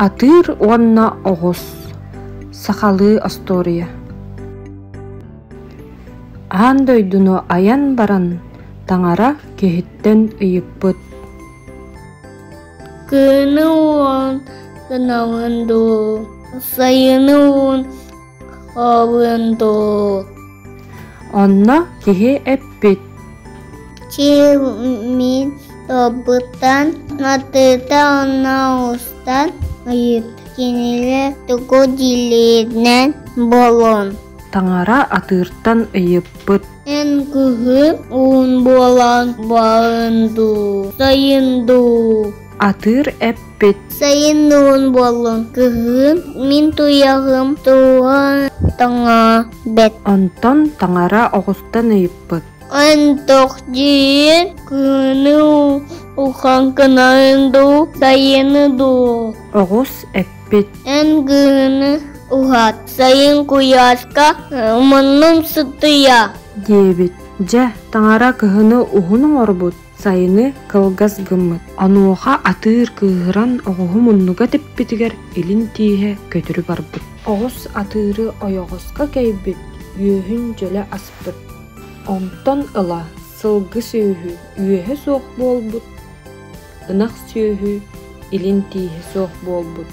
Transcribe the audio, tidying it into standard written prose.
Атыыр уонна оҕус Сахалыы остуоруйа Аан дойдуну айан баран таҥара киһиттэн ыйыппыт: Кыыны уон гынабын дуу, сайыны уун хаалыан дуу Онно киһи эппит: Мин тобуттан матыыта онно устан ыйыт кинилэр тугу дииллэринэн буолуон Таҥара атыыртан ыйыппыт: Эн кыһын уун буолан баҕын дуу, сайын дуу Атыыр эппит: Сайын уун буоллун, кыһын мин туйаҕым туга таҥа бэт Онтон таҥара оҕустан ыйыппыт: Эн тохтиир кыһыны улахан гынарын дуу, сайыны дуу Оҕус эппит: Эн кыһыны уһат, сайын куйааска муннум сытыйа диэбит. Дьэ, таҥара кыһыны уһун оҥорбут, сайыны кылгас гыммыт. Онуоха атыыр кыыһыран оҕуһу муннуга тэппитигэр илин тииһэ көтүрү барбыт. Оҕус атыыры ойоҕоско кэйбит, үөһүн дьөлө аспыт. Онтон ыла сылгы сүөһү үөһэ суох буолбут, ынах сүөһү илин тииһэ суох буолбут.